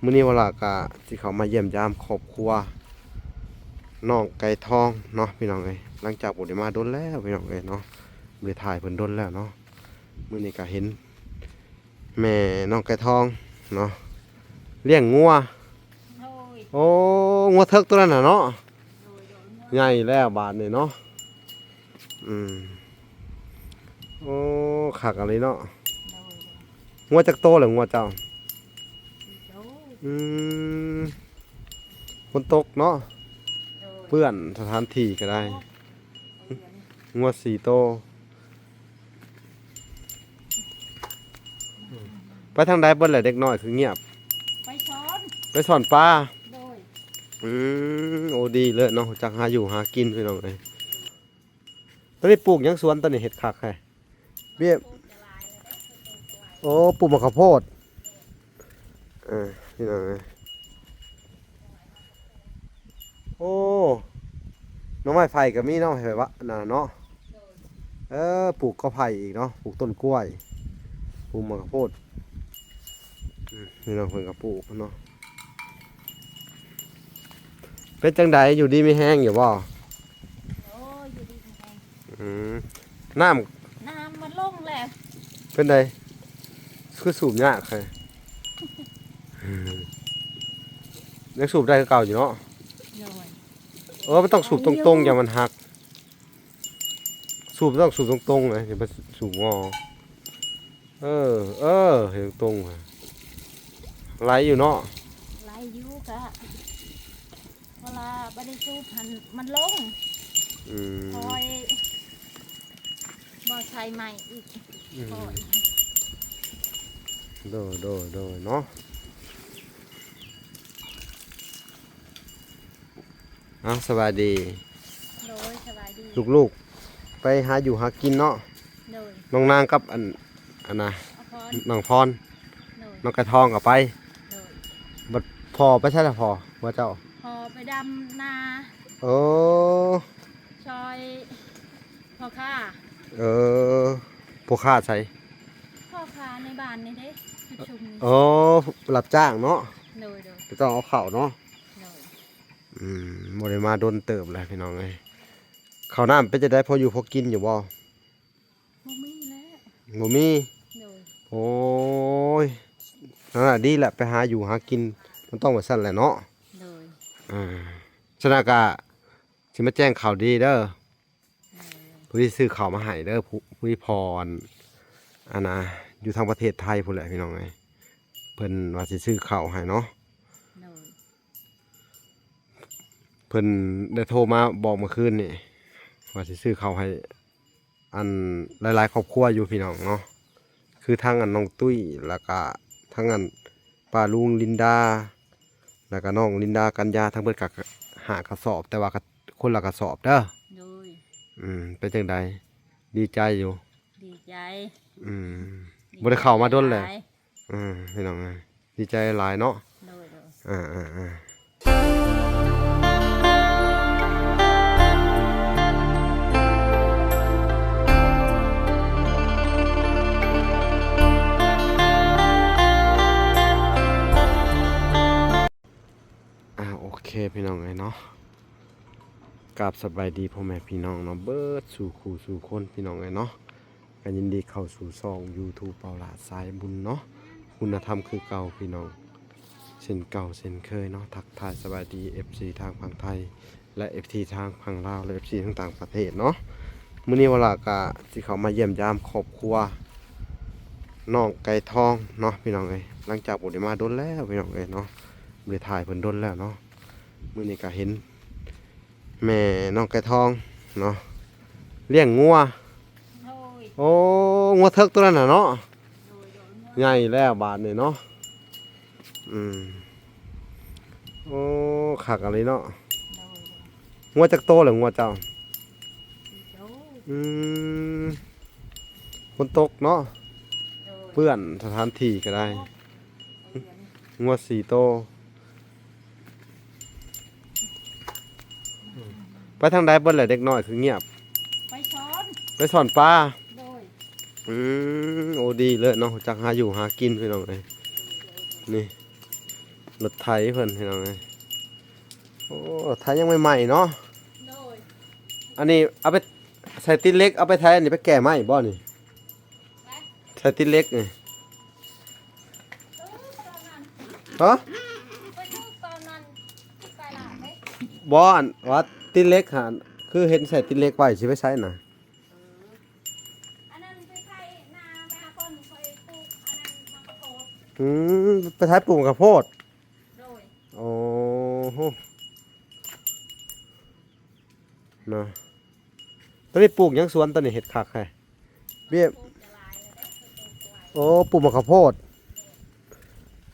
ມື້ນີ້ວາລາກະຊິເຂົ້າມາຢ້ຽມຢາມຄອບຄົວນ້ອງໄກ່ທອງເນາະພີ່ນ້ອງເອີຍ. ຫຼັງຈາກບໍ່ໄດ້ມາດົນແລ້ວພີ່ນ້ອງເອີຍເນາະ, ບໍ່ໄດ້ຖ່າຍເພິ່ນດົນແລ້ວເນາະ. ມື້ນີ້ກະເຫັນແມ່ນ້ອງໄກ່ທອງເນາະ ລ້ຽງງົວ. ໂດຍ ໂອ້ ງົວເຖິກໂຕນັ້ນນະເນາະ. ໂດຍ ໂດຍ ໃຫຍ່ແລ້ວບາດນີ້ເນາະ. ອືມ ໂອ້ ຄັກອີ່ຫຼີເນາະ. ໂດຍ ໂດຍ ງົວຈັກໂຕແລ້ວງົວເຈົ້າ? ສີ່ໂຕ. ອືມ ຝົນຕົກເນາະ. ໂດຍ ເປື້ອນສະຖານທີ່ກໍໄດ້. ໂອ້ ງົວສີ່ໂຕ. ໄປທາງໃດເບິດແຫຼະ ເດັກນ້ອຍຄືງຽບ? ໄປສອນ ໄປສອນປາ. ໂດຍ ອືມ ໂອ້ ດີເລີຍເນາະ ຮູ້ຈັກຫາຢູ່ຫາກິນພີ່ນ້ອງເອີຍ. ຕອນນີ້ປູກຫຍັງສວນ ຕອນນີ້ເຮັດຄັກແທ້? ເບ້ຍ ໂອ້ ປູກໝາກເຂົ້າໂພດ. ເອີ ພີ່ນ້ອງເອີຍ ໂອ້ ໜໍ່ໄມ້ໄຜ່ກໍມີເນາະ ໄຜ່ວະນັ້ນເນາະ. ເອີ ປູກກໍໄຜ່ອີກເນາະ ປູກຕົ້ນກ້ວຍ ປູກໝາກເຂົ້າໂພດ. ອືມ ພີ່ນ້ອງເພິ່ນກໍປູກເນາະ. ເປັນຈັ່ງໃດ ຢູ່ດີມີແຮງຢູ່ບໍ່? ໂອ້ຍ ຢູ່ດີມີແຮງ. ອືມ ນ້ຳ ນ້ຳມັນລົງແລ້ວ. ເປັນໃດ ຄືສູບຍາກແທ້? ຍັງສູບໄດ້ຄືເກົ່າຢູ່ເນາະ. ໂດຍ ເອີ ມັນຕ້ອງສູບຕົງໆ ຢ່າມັນຫັກ. ສູບຕ້ອງສູບຕົງໆນະ ຢ່າໄປສູບງໍ. ເອີ ເອີ ໃຫ້ຕົງໆ ໄຫຼຢູ່ເນາະ. ໄຫຼຢູ່ ກະເວລາບໍ່ໄດ້ສູບຫັ້ນມັນລົງ. ອືມ ຄ່ອຍບໍ່ໃສ່ໃໝ່ອີກ. ອືມ ຄ່ອຍ ໂດຍ ໂດຍ ໂດຍເນາະ. ເອົາ ສະບາຍດີ. ໂດຍ ສະບາຍດີ. ລູກໆ ໄປຫາຢູ່ຫາກິນເນາະ. ໂດຍ ນ້ອງນາງກັບອັນ ອັນນະ ອາພອນ ນ້ອງພອນ. ໂດຍ ນ້ອງໄກ່ທອງກໍໄປ. ໂດຍ ບັດພໍ່ໄປໃສລະ ພໍ່ ພໍ່ເຈົ້າ? ພໍ່ໄປດຳນາ. ໂອ້ ຊ່ອຍພໍ່ຄ້າ. ເອີ ພໍ່ຄ້າໃສ? ພໍ່ຄ້າໃນບ້ານນີ້ເດ້ ຢູ່ຊຸມນີ້. ໂອ້ ຮັບຈ້າງເນາະ. ໂດຍ ໂດຍ ໄປຕ້ອງເອົາເຂົ້າເນາະ. ໂດຍ ອືມ ບໍ່ໄດ້ມາດົນເຕີບແລ້ວພີ່ນ້ອງເອີຍ. ເຂົ້ານ້ຳເປັນຈັ່ງໃດ ພໍຢູ່ພໍກິນຢູ່ບໍ່? ບໍ່ມີແລ້ວ ບໍ່ມີ. ໂດຍ ໂອ້ຍ ນັ້ນລະ ດີລະ ໄປຫາຢູ່ຫາກິນ ມັນຕ້ອງວ່າຊັ້ນແຫຼະເນາະ. ໂດຍ ອ່າ ສະນັ້ນກະຊິມາແຈ້ງຂ່າວດີເດີ. ໂດຍ ຜູ້ທີ່ຊື້ເຂົ້າມາໃຫ້ເດີ ຜູ້ ຜູ້ທີ່ພໍ່ອັນ ອັນນະ ຢູ່ທາງປະເທດໄທພຸ້ນແຫຼະພີ່ນ້ອງເອີຍ. ເພິ່ນວ່າຊິຊື້ເຂົ້າໃຫ້ເນາະ. ໂດຍ ເພິ່ນໄດ້ໂທມາບອກເມື່ອຄືນນີ້ ວ່າຊິຊື້ເຂົ້າໃຫ້ ອັນ ຫຼາຍໆຄອບຄົວຢູ່ພີ່ນ້ອງເນາະ. ຄືທັງອັນນ້ອງຕຸ້ຍ ແລ້ວກະທັງອັນປ້າລຸງລິນດາ ແລ້ວກະນ້ອງລິນດາ ກັນຍາ ທັງເບິດກະຫ້າກະສອບ ແຕ່ວ່າກະຄົນລະກະສອບເດີ. ໂດຍ ອືມ ເປັນຈັ່ງໃດ ດີໃຈຢູ່? ດີໃຈ. ອືມ ດີໃຈ ບໍ່ໄດ້ເຂົ້າມາດົນແລ້ວ. ອືມ ພີ່ນ້ອງເອີຍ ດີໃຈຫຼາຍເນາະ. ໂດຍ ໂດຍ ອ່າ ອ່າ ອ່າ ອ່າ ໂອເຄ ພີ່ນ້ອງເອີຍເນາະ. ກາບສະບາຍດີພໍ່ແມ່ພີ່ນ້ອງເນາະ ເບິດສູ່ຄູ່ສູ່ຄົນ ພີ່ນ້ອງເອີຍເນາະ. ກໍຍິນດີເຂົ້າສູ່ຊ່ອງ YouTube ເປົາຫຼ້າສາຍບຸນເນາະ. ຄຸນນະທຳຄືເກົ່າພີ່ນ້ອງ ເຊັ່ນເກົ່າເຊັ່ນເຄີຍເນາະ. ທັກທາຍສະບາຍດີ ເອັຟຊີ ທາງຝັ່ງໄທ ແລະ ເອັຟຊີ ທາງຝັ່ງລາວ ແລະ ເອັຟຊີ ທາງຕ່າງປະເທດເນາະ. ມື້ນີ້ວາລາກະຊິເຂົ້າມາຢ້ຽມຢາມຄອບຄົວນ້ອງໄກ່ທອງເນາະ ພີ່ນ້ອງເອີຍ. ຫຼັງຈາກບໍ່ໄດ້ມາດົນແລ້ວ ພີ່ນ້ອງເອີຍເນາະ, ບໍ່ໄດ້ຖ່າຍເພິ່ນດົນແລ້ວເນາະ. ມື້ນີ້ກະເຫັນ ແມ່ນ້ອງໄກ່ທອງເນາະ ລ້ຽງງົວ. ໂດຍ ໂອ້ ງົວເຖິກໂຕນັ້ນນະເນາະ. ໂດຍ ໂດຍ ໃຫຍ່ແລ້ວບາດນີ້ເນາະ. ອືມ ໂອ້ ຄັກອີ່ຫຼີເນາະ. ໂດຍ ໂດຍ ງົວຈັກໂຕແລ້ວງົວເຈົ້າ? ສີ່ໂຕ. ອືມ ຝົນຕົກເນາະ. ໂດຍ ເປື້ອນສະຖານທີ່ກໍໄດ້. ໂອ້ ງົວສີ່ໂຕ. ໄປທາງໃດເບິດແຫຼະ ເດັກນ້ອຍຄືງຽບ? ໄປສອນ ໄປສອນປາ. ໂດຍ ອືມ ໂອ້ ດີເລີຍເນາະ ຮູ້ຈັກຫາຢູ່ຫາກິນ ພີ່ນ້ອງເອີຍ. ນີ້ ລົດໄຖເພິ່ນພີ່ນ້ອງເອີຍ. ໂອ້ ລົດໄຖຍັງໃໝ່ໆເນາະ. ໂດຍ. ອັນນີ້ເອົາໄປໃສ່ຕີນເຫຼັກ ເອົາໄປໄຖ ອັນນີ້ໄປແກ່ໄມ້ບໍ່ນີ້? ໃສ່ຕີນເຫຼັກນີ້. ຮະ? ບໍ່ ອັນວ່າຕີນເຫຼັກຫັ້ນ ຄືເຫັນໃສ່ຕີນເຫຼັກໄວ້ ຊິໄປໃສນະ? ອັນນັ້ນໄປໄຖນາ ໄປຫາເພິ່ນ ຂ້ອຍປູກອັນນັ້ນໝາກກະໂພດ. ອືມ ໄປໄຖປູກໝາກກະໂພດ. ໂດຍ. ໂອ້ໂຫ ເນາະ. ຕອນນີ້ປູກຫຍັງສວນ ຕອນນີ້ເຮັດຄັກແທ້? ເບ້ຍ ໂອ້ ປູກໝາກກະໂພດ.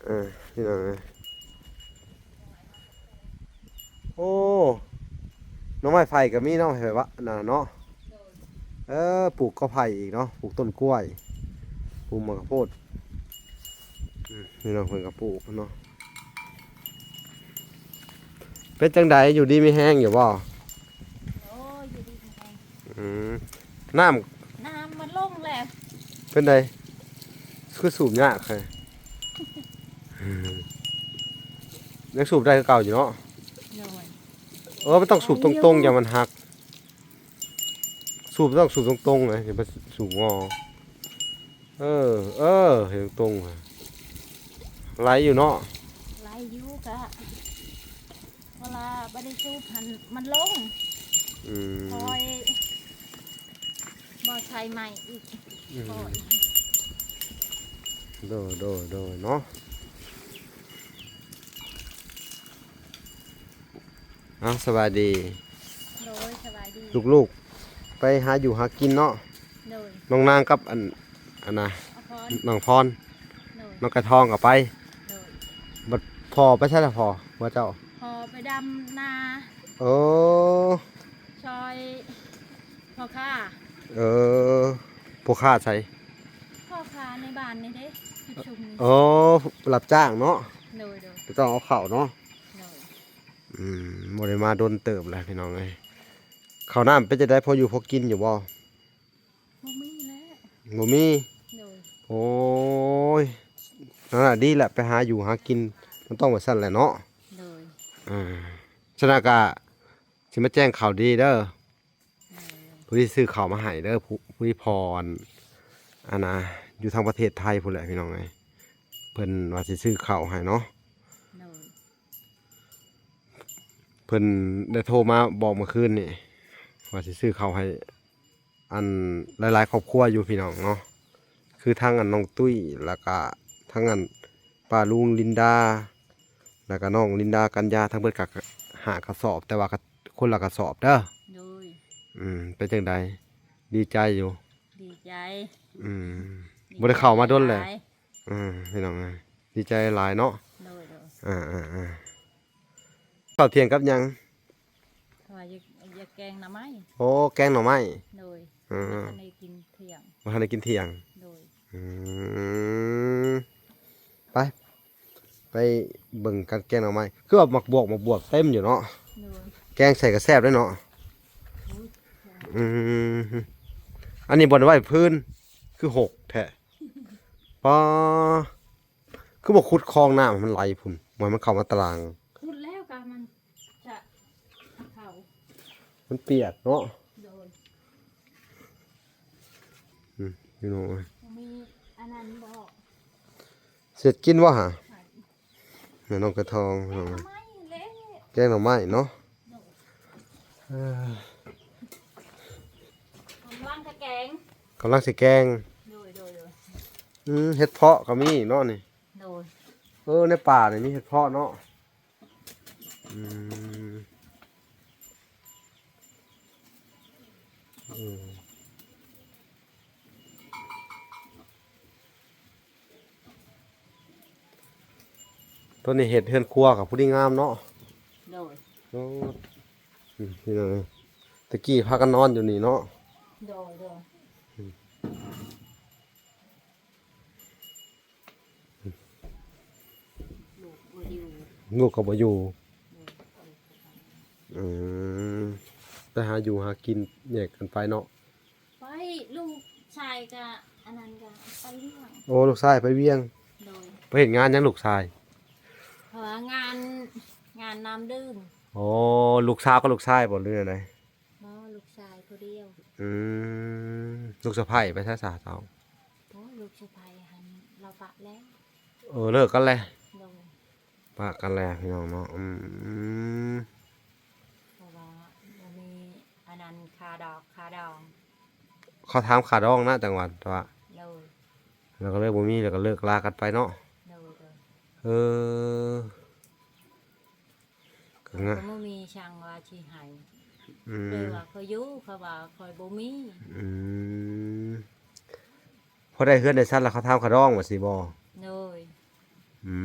ເອີ ພີ່ນ້ອງເອີຍ ໂອ້ ໜໍ່ໄມ້ໄຜ່ກໍມີເນາະ ໄຜ່ວະນະເນາະ. ເອີ ປູກກໍໄຜ່ອີກເນາະ ປູກຕົ້ນກ້ວຍ ປູກໝາກກະໂພດ. ອືມ ພີ່ນ້ອງເພິ່ນກໍປູກເນາະ. ເປັນຈັ່ງໃດ ຢູ່ດີມີແຮງຢູ່ບໍ່? ໂອ້ຍ ຢູ່ດີມີແຮງ. ອືມ ນ້ຳ ນ້ຳມັນລົງແລ້ວ. ເປັນໃດ ຄືສູບຍາກແທ້? ຍັງສູບໄດ້ຄືເກົ່າຢູ່ເນາະ. ໂດຍ. ເອີ ມັນຕ້ອງສູບຕົງໆ ຢ່າມັນຫັກ. ສູບຕ້ອງສູບຕົງໆ ນະ ຢ່າໄປສູບງໍ. ເອີ ເອີ ເຮັດຕົງໆ ໄຫຼຢູ່ເນາະ. ໄຫຼຢູ່ ກະເວລາບໍ່ໄດ້ສູບຫັ້ນມັນລົງ. ອືມ ຄ່ອຍບໍ່ໃສ່ໃໝ່ອີກ. ອືມ ຄ່ອຍ. ໂດຍ ໂດຍ ໂດຍ ເນາະ. ເອົາ ສະບາຍດີ. ໂດຍ ສະບາຍດີ. ລູກໆ ໄປຫາຢູ່ຫາກິນເນາະ. ໂດຍ. ນ້ອງນາງກັບອັນ ອັນນະ ອາພອນ ນ້ອງພອນ. ໂດຍ. ນ້ອງໄກ່ທອງກໍໄປ. ໂດຍ. ບັດພໍ່ໄປໃສລະພໍ່ ຜົວເຈົ້າ? ພໍ່ໄປດຳນາ. ໂອ້ ຊ່ອຍພໍ່ຄ້າ. ເອີ ພໍ່ຄ້າໃສ? ພໍ່ຄ້າໃນບ້ານນີ້ເດ້ ຈຸດຊຸມນີ້. ໂອ້ ຮັບຈ້າງເນາະ. ໂດຍ ໂດຍ. ໄປຕ້ອງເອົາເຂົ້າເນາະ. ໂດຍ. ອືມ ບໍ່ໄດ້ມາດົນເຕີບແລ້ວພີ່ນ້ອງເອີຍ. ເຂົ້ານ້ຳເປັນຈັ່ງໃດ ພໍຢູ່ພໍກິນຢູ່ບໍ່? ບໍ່ມີແລ້ວ. ບໍ່ມີ? ໂດຍ. ໂອ້ຍ ນັ້ນລະດີລະ ໄປຫາຢູ່ຫາກິນ ມັນຕ້ອງວ່າຊັ້ນແຫຼະເນາະ. ໂດຍ. ອ່າ ຊັ້ນລະກະຊິມາແຈ້ງຂ່າວດີເດີ. ໂດຍ. ຜູ້ທີ່ຊື້ເຂົ້າມາໃຫ້ເດີ ຜູ້ ຜູ້ທີ່ພໍ່ອັນ ອັນນະ ຢູ່ທາງປະເທດໄທພຸ້ນແຫຼະພີ່ນ້ອງເອີຍ. ເພິ່ນວ່າຊິຊື້ເຂົ້າໃຫ້ເນາະ. ໂດຍ. ເພິ່ນໄດ້ໂທມາບອກເມື່ອຄືນນີ້ ວ່າຊິຊື້ເຂົ້າໃຫ້ ອັນ ຫຼາຍໆຄອບຄົວຢູ່ພີ່ນ້ອງເນາະ. ຄືທັງອັນນ້ອງຕຸ້ຍ ແລ້ວກະທັງອັນປ້າລຸງລິນດາ ແລ້ວກະນ້ອງລິນດາ ກັນຍາ ທັງເບິດກະຫ້າກະສອບ ແຕ່ວ່າກະຄົນລະກະສອບເດີ. ໂດຍ. ອືມ ເປັນຈັ່ງໃດ ດີໃຈຢູ່? ດີໃຈ. ອືມ ດີໃຈ ບໍ່ໄດ້ເຂົ້າມາດົນແລ້ວ. ອືມ ພີ່ນ້ອງເອີຍ ດີໃຈຫຼາຍເນາະ. ໂດຍ ໂດຍ. ອ່າໆໆ ເຂົ້າທ່ຽງກັບຫຍັງ? ເຂົາວ່າຢາກ ຢາກແກງໜໍ່ໄມ້. ໂອ້ ແກງໜໍ່ໄມ້. ໂດຍ. ອືມ ບໍ່ທັນໄດ້ກິນທ່ຽງ. ບໍ່ທັນໄດ້ກິນທ່ຽງ. ໂດຍ. ອືມ ໄປ ໄປເບິ່ງກັນແກງໜໍ່ໄມ້. ຄືວ່າໝາກບວກ ໝາກບວກເຕັມຢູ່ເນາະ. ໂດຍ. ແກງໃສ່ກໍແຊບເດ້ເນາະ. ໂອ້ຍ. ອືມ ອັນນີ້ບ່ອນໄວ້ພື້ນ ຄືຫົກແທ້. ປາ ຄືບໍ່ຂຸດຄອງນ້ຳໃຫ້ມັນໄຫຼພຸ້ນ ບໍ່ໃຫ້ມັນເຂົ້າມາຕະຫຼາງ. ຂຸດແລ້ວກະມັນຈະເຂົ້າ ມັນປຽກເນາະ. ໂດຍ. ອືມ ພີ່ນ້ອງເອີຍ ມີອັນນັ້ນບໍ່? ເສດກິນບໍ່ຫາ? ແມ່ນ້ອງກະທອງ ແກງໜໍ່ໄມ້ເນາະ. ໂດຍ. ເອີ ກຳລັງຈະແກງ ກຳລັງຊິແກງ. ໂດຍ ໂດຍ ໂດຍ. ອືມ ເຫັດເຜາະກໍມີເນາະນີ້. ໂດຍ. ເອີ ໃນປ່ານີ້ມີເຫັດເຜາະເນາະ. ອືມ ອືມ ໂຕນີ້ເຮັດເຮືອນຄົວກໍພໍດີງາມເນາະ. ໂດຍ. ໂອ້ ອືມ ພີ່ນ້ອງເອີຍ ແຕ່ກີ້ພາກັນນອນຢູ່ນີ້ເນາະ. ໂດຍ ໂດຍ. ອືມ ລູກບໍ່ຢູ່ ລູກກໍບໍ່ຢູ່. ອືມ ໄປຫາຢູ່ຫາກິນແຍກກັນໄປເນາະ. ໄປ ລູກຊາຍກະອັນນັ້ນກະໄປວຽງ. ໂອ້ ລູກຊາຍໄປວຽງ. ໂດຍ. ໄປເຮັດງານຫຍັງລູກຊາຍ? ເພາະວ່າງານ ງານນ້ຳດື່ມ. ໂອ້ ລູກສາວກັບລູກຊາຍບໍ່ ຫຼືແນວໃດ? ບໍ່ ລູກຊາຍຜູ້ດຽວ. ອືມ ລູກສະໃພ້ໄປໃສສະເຈົ້າ? ໂອ້ ລູກສະໃພ້ຫັ້ນລາວປະແລ້ວ. ເອີ ເລີກກັນແລ້ວ. ໂດຍ. ປະກັນແລ້ວພີ່ນ້ອງເນາະ. ອືມ ເພາະວ່າບໍ່ມີອັນນັ້ນຄ່າດອກຄ່າດອງ. ເຂົາຖາມຄ່າດອງນະ ຈັ່ງຫວາ ແຕ່ວ່າ ໂດຍ ແລ້ວກໍເລີຍບໍ່ມີ ແລ້ວກໍເລີກລາກັນໄປເນາະ. ໂດຍ ໂດຍ. ເອີ ກໍງາ ເຂົາກໍບໍ່ມີຊ່າງວ່າຊິໃຫ້. ອືມ ເລີຍວ່າຂ້ອຍຢູ່ ເຂົາວ່າຂ້ອຍບໍ່ມີ. ອືມ ພໍໄດ້ເຮືອນໄດ້ຊານແລ້ວ ເຂົາຖາມຄ່າດອງວ່າຊີ້ບໍ່? ໂດຍ. ອື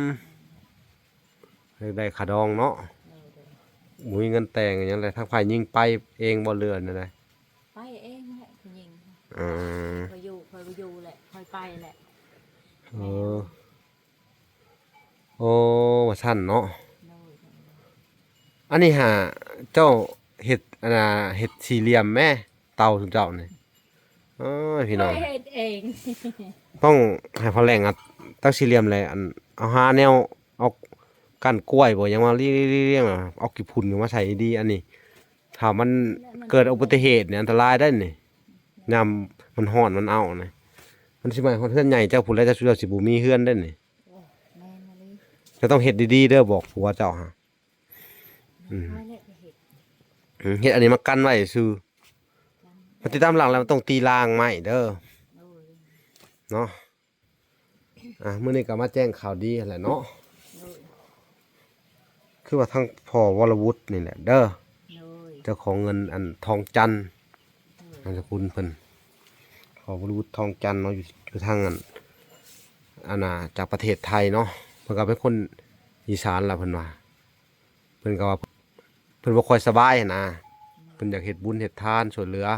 ມ ຢາກໄດ້ຄ່າດອງເນາະ. ໂດຍ ໂດຍ. ບໍ່ມີເງິນແຕ່ງຫຍັງແຫຼະ. ທາງຝ່າຍຍິງໄປເອງບໍ່ ຫຼືແນວໃດ? ໄປເອງແຫຼະຜູ້ຍິງ. ອືມ ຂ້ອຍຢູ່ ຂ້ອຍບໍ່ຢູ່ແຫຼະ ຂ້ອຍໄປແຫຼະ. ເອີ ໂອ້ ວ່າຊັ້ນເນາະ. ໂດຍ ໂດຍ. ອັນນີ້ຫາເຈົ້າເຮັດ ອັນນ່າ ເຮັດສີ່ຫຼ່ຽມແມ້ ເຕົາຊຸມເຈົ້ານີ້. ເອີ ພີ່ນ້ອງ ຂ້ອຍເຮັດເອງ. ຕ້ອງໃຫ້ພໍ່ແຫຼງ ອະ ຕັ້ງສີ່ຫຼ່ຽມແຫຼະ ອັນ ເອົາຫາແນວ ເອົາກ້ານກ້ວຍບໍ່ ຫຍັງມາລຽງໆ ເອົາຂີ້ຝຸ່ນມາໃສ່ດີໆ. ອັນນີ້ຖ້າມັນເກີດອຸບັດຕິເຫດນີ້ ອັນຕະລາຍໄດ໋ນີ້. ຍາມມັນຮ້ອນມັນເອົານີ້ ມັນຊິໄໝ້ຮອດເຮືອນໃຫຍ່ເຈົ້າພຸ້ນແຫຼະ ເຈົ້າ ເຈົ້າຊິບໍ່ມີເຮືອນໄດ໋ນີ້. ໂອ້ ແມ່ນອີ່ຫຼີ. ເຈົ້າຕ້ອງເຮັດດີໆເດີ ບອກຜົວເຈົ້າຫາ. ອືມ ຂ້ອຍແຫຼະໄປເຮັດ. ອືມ ເຮັດອັນນີ້ມາກັນໄວ້ຊື່. ຄັນ ມັນຕິດຕາມຫຼັງແລ້ວ ມັນຕ້ອງຕີລາງໄມ້ເດີ. ໂດຍ ເນາະ. ອ່າ ມື້ນີ້ກໍມາແຈ້ງຂ່າວດີຫັ້ນແຫຼະເນາະ. ໂດຍ. ຄືວ່າທາງພໍ່ວໍລະວຸດນີ້ແຫຼະເດີ ໂດຍ ເຈົ້າຂອງເງິນອັນທອງຈັນ ໂດຍ ນາມສະກຸນເພິ່ນ ພໍ່ວໍລະວຸດທອງຈັນເນາະ ຢູ່ ຢູ່ທາງອັນ ອັນນ່າ ຈາກປະເທດໄທເນາະ. ເພິ່ນກໍເປັນຄົນອີສານລະ ເພິ່ນວ່າ ເພິ່ນກໍວ່າ ເພິ່ນບໍ່ຄ່ອຍສະບາຍຫັ້ນນະ ເພິ່ນຢາກເຮັດບຸນເຮັດທານ ຊ່ວຍເຫຼືອ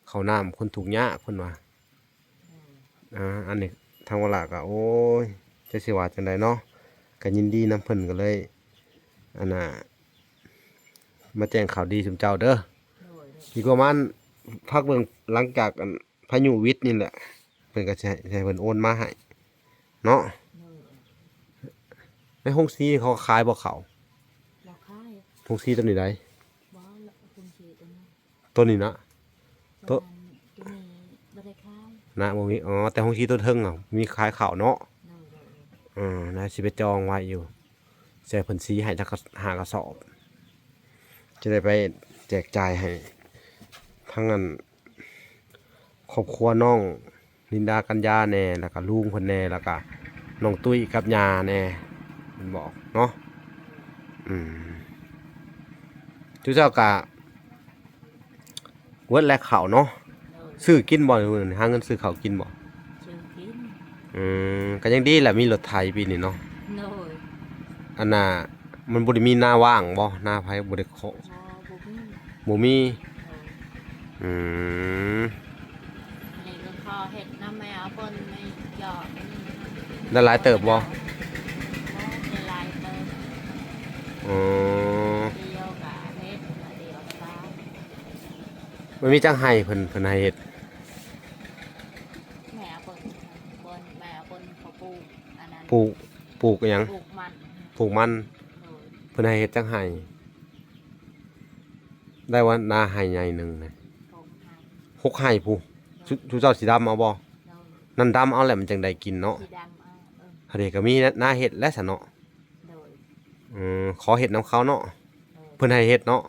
ເຂົ້ານ້ຳຄົນທຸກຍາກ ເພິ່ນວ່າ. ອືມ ອ່າ ອັນນີ້ທາງວະລະກໍ ໂອ້ຍ ຈັກຊິວ່າຈັ່ງໃດເນາະ ກໍຍິນດີນຳເພິ່ນ ກໍເລີຍ ອັນນ່າ ມາແຈ້ງຂ່າວດີຊຸມເຈົ້າເດີ. ໂດຍ ໂດຍ. ອີກປະມານພັກເບິ່ງ ຫຼັງຈາກອັນພາຍຸວິດນີ້ແຫຼະ ເພິ່ນກໍຊິໃຫ້ ໃຫ້ເພິ່ນໂອນມາໃຫ້ເນາະ. ໂດຍ. ໃນໂຮງສີເຂົາຂາຍບໍ່ເຂົ້າ? ບໍ່ຂາຍ. ໂຮງສີຕົວນີ້ໃດ? ບໍ່ ໂຮງສີຕົວນີ້. ຕົວນີ້ນະ ຕົວ ຕົວນັ້ນ ຕົວນີ້ບໍ່ໄດ້ຂາຍນະ ບໍ່ມີ. ອໍ ແຕ່ໂຮງສີຕົວເທິງນະ ມີຂາຍເຂົ້າເນາະ. ໂດຍ ໂດຍ ໂດຍ. ເອີ ນາຊິໄປຈອງໄວ້ຢູ່ ຊິໃຫ້ເພິ່ນສີໃຫ້ຈັກຫ້າກະສອບ ຈະໄດ້ໄປແຈກຈ່າຍໃຫ້ທັງອັນ ຄອບຄົວນ້ອງ ລິນດາ ກັນຍາແດ່ ແລ້ວກະລຸງເພິ່ນແດ່ ແລ້ວກະນ້ອງຕຸ້ຍກັບຍ່າແດ່ ເພິ່ນບອກເນາະ. ອືມ ຈຸເຈົ້າກະເບິດແລ້ວເຂົ້າເນາະ. ໂດຍ. ຊື້ກິນບໍ່? ຫາເງິນຊື້ເຂົ້າກິນບໍ່? ຊື້ກິນ. ອືມ ກະຍັງດີແຫຼະ ມີລົດໄຖປີນີ້ເນາະ. ໂດຍ. ອັນນ່າ ມັນບໍ່ໄດ້ມີນາວ່າງບໍ່? ນາໃຜບໍ່ໄດ້ເຄາະ? ບໍ່ ບໍ່ມີ ບໍ່ມີ. ໂດຍ. ອືມ ນີ້ກໍຂໍເຮັດນຳແມ່ອາເພິ່ນໃນຍອດນີ້ ໄດ້ຫຼາຍເຕີບບໍ່? ບໍ່ ໄດ້ຫຼາຍເຕີບ. ອໍ ດຽວກໍເຮັດ ດຽວກໍ ມັນມີຈັກໄຮ່ເພິ່ນ ເພິ່ນໃຫ້ເຮັດ? ແມ່ອາເພິ່ນ ເພິ່ນ ແມ່ອາເພິ່ນເຂົາປູກອັນນັ້ນ ປູກ ປູກອີ່ຫຍັງ? ປູກມັນ ປູກມັນ. ໂດຍ. ເພິ່ນໃຫ້ເຮັດຈັກໄຮ່? ໄດ້ວ່ານາໄຮ່ໃຫຍ່ໜຶ່ງນະ ຫົກໄຮ່ ຫົກໄຮ່ພຸ້ນ. ໂດຍ. ຊຸ ຊຸເຈົ້າຊິດຳເອົາບໍ່? ໂດຍ. ນັ້ນດຳເອົາແຫຼະ ມັນຈັ່ງໄດ້ກິນເນາະ. ຊິດຳເອົາ. ເອີ ຫັ້ນເດ ກໍມີນາເຮັດແລ້ວຊັ້ນເນາະ. ໂດຍ. ເອີ ຂໍເຮັດນຳເຂົາເນາະ. ໂດຍ. ເພິ່ນໃຫ້ເຮັດເນາະ.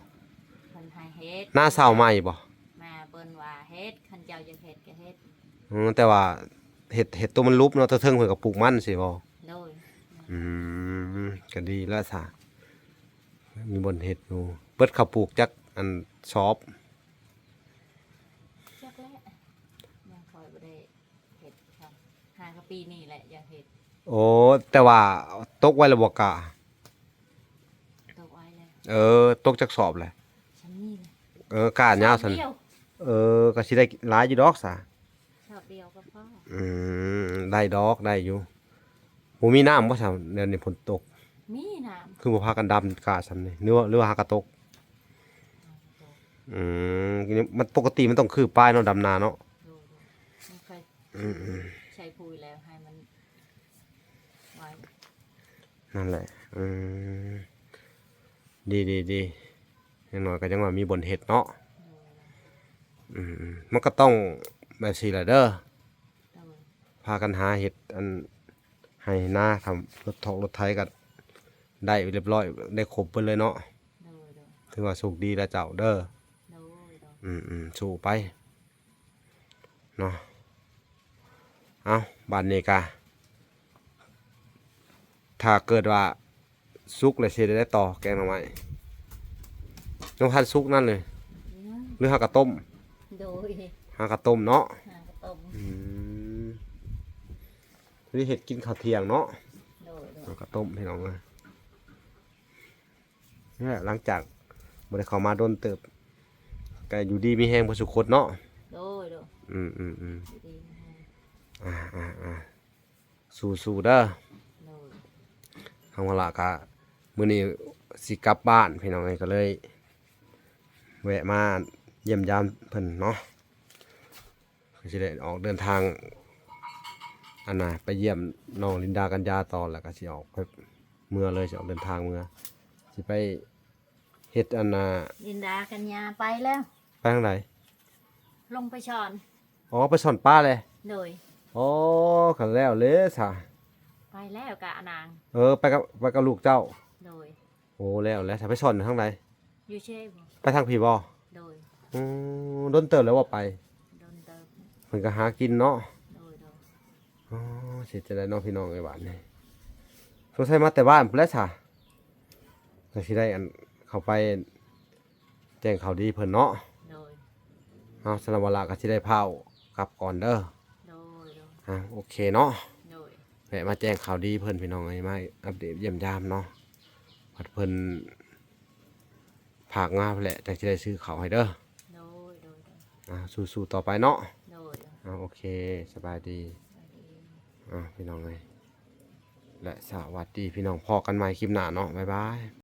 ເພິ່ນໃຫ້ເຮັດ. ນາເຊົ່າໃໝ່ບໍ່? ແມ່ເພິ່ນວ່າເຮັດ ຄັນເຈົ້າຢາກເຮັດກໍເຮັດ. ອືມ ແຕ່ວ່າເຮັດ ເຮັດຕົວມັນຫຼຸບເນາະ ແຕ່ເທິງເພິ່ນກໍປູກມັນຊີ້ບໍ່? ໂດຍ. ອືມ ກໍດີແລ້ວຊະ ມີບ່ອນເຮັດຢູ່. ເບິດເຂົ້າປູກຈັກອັນສອບ? ຈັກແຫຼະ ຍັງຄ່ອຍບໍ່ໄດ້ເຮັດ. ຫາກໍປີນີ້ແຫຼະຢາກເຮັດ. ໂອ້ ແຕ່ວ່າຕົກໄວ້ແລ້ວບໍ່ກ້າ? ຕົກໄວ້ແລ້ວ. ເອີ ຕົກຈັກສອບແຫຼະ? ຊ່ຳນີ້ແຫຼະ. ເອີ ກ້າຍາວຊັ້ນ. ສອບດຽວ. ເອີ ກໍຊິໄດ້ຫຼາຍຢູ່ດອກຊະ. ສອບດຽວກໍພໍ. ອືມ ໄດ້ດອກ ໄດ້ຢູ່. ບໍ່ມີນ້ຳບໍ່ຊະ ດຽວນີ້ຝົນຕົກ? ມີນ້ຳ. ຄືບໍ່ພາກັນດຳກ້າຊ່ຳນີ້ ຫຼືວ່າ ຫຼືວ່າຫາກະຕົກ? ອືມ ມັນປົກກະຕິມັນຕ້ອງຄືປາຍເນາະ ດຳນາເນາະ. ໂດຍ ໂດຍ. ອືມ ໃສ່ປຸ໋ຍແລ້ວໃຫ້ມັນໄວ. ນັ້ນແຫຼະ ອືມ ດີໆໆ ຢ່າງໜ້ອຍກໍຍັງວ່າມີບ່ອນເຮັດເນາະ ອືມໆ ມັນກໍຕ້ອງແບບຊີ້ແຫຼະເດີ ໂດຍ ພາກັນຫາເຮັດອັນໄຮ່ນາ ທຳລົດຖອກລົດໄຖກໍໄດ້ຮຽບຮ້ອຍ ໄດ້ຄົບເບິດເລີຍເນາະ ໂດຍໆ ຖືວ່າໂຊກດີແລ້ວເຈົ້າເດີ ໂດຍໆ ອືມໆ ສູ້ໄປເນາະ ເອົ້າ ບາດນີ້ກະ ຖ້າເກີດວ່າສຸກແລ້ວຊິເຮັດແນວໃດຕໍ່ ແກງໜໍ່ໄມ້? ຍັງບໍ່ທັນສຸກນັ້ນເລີຍ ຍັງ ຫຼືຫາກະຕົ້ມ? ໂດຍ ຫາກະຕົ້ມເນາະ ຫາກະຕົ້ມ ອືມ ຊິເຮັດກິນເຂົ້າທ່ຽງເນາະ ໂດຍໆ ຫາກະຕົ້ມ ພີ່ນ້ອງເອີຍ. ນີ້ແຫຼະ ຫຼັງຈາກບໍ່ໄດ້ເຂົ້າມາດົນເຕີບ ກໍຢູ່ດີມີແຮງເບິດສູ່ຄົນເນາະ ໂດຍໆ ອືມໆໆ ຢູ່ດີມີແຮງ ອ່າໆໆ ສູ້ໆເດີ ໂດຍ ທາງວາລະກະມື້ນີ້ຊິກັບບ້ານ ພີ່ນ້ອງເອີຍ ກໍເລີຍແວະມາຢ້ຽມຢາມເພິ່ນເນາະ ກໍຊິໄດ້ອອກເດີນທາງ ອັນນ່າ ໄປຢ້ຽມນ້ອງລິນດາກັນຍາຕໍ່ ແລ້ວກໍຊິອອກໄປເມືອເລີຍ ຊິອອກເດີນທາງເມືອ ຊິໄປເຮັດ ອັນນ່າ ລິນດາກັນຍາໄປແລ້ວ ໄປທາງໃດ? ລົງໄປຊ່ອນ ອໍ ໄປຊ່ອນປາແລ້ວ ໂດຍ ອໍ ຄັນແລ້ວເລີຊະ ໄປແລ້ວກະນາງ ເອີ ໄປກັບ ໄປກັບລູກເຈົ້າ ໂດຍ ໂອ້ ແລ້ວ ແລ້ວ ຖ້າໄປຊ່ອນທາງໃດ? ຢູ່ເຊບໍ່? ໄປທາງພີ້ບໍ່? ໂດຍ ອືມ ດົນເຕີບແລ້ວບໍ່ໄປ? ດົນເຕີບ ເພິ່ນກໍຫາກິນເນາະ ໂດຍໆ ອໍ ຊິເຮັດຈັ່ງໃດເນາະ ພີ່ນ້ອງເອີຍ ບາດນີ້ ສົງໄສມາແຕ່ບ້ານພຸ້ນແຫຼະຊະ ກໍຊິໄດ້ ອັນ ເຂົ້າໄປແຈ້ງຂ່າວດີເພິ່ນເນາະ ໂດຍ ເຮົາສະນະວາລະກໍຊິໄດ້ພາວກັບກ່ອນເດີ ໂດຍໆ ອ່າ ໂອເຄເນາະ ໂດຍ ແວະມາແຈ້ງຂ່າວດີເພິ່ນ ພີ່ນ້ອງເອີຍ ມາອັບເດດຢ້ຽມຢາມເນາະ ພັດເພິ່ນ ຝາກມາພຸ້ນແຫຼະ ຈັ່ງຊິໄດ້ຊື້ເຂົ້າໃຫ້ເດີ ໂດຍໆ ອ່າ ສູ້ໆຕໍ່ໄປເນາະ ໂດຍ ອ່າ ໂອເຄ ສະບາຍດີ ສະບາຍດີ ອ່າ ພີ່ນ້ອງເອີຍ ແລະ ສະຫວັດດີ ພີ່ນ້ອງ ພໍ້ກັນໃໝ່ຄລິບໜ້າເນາະ ບາຍບາຍ.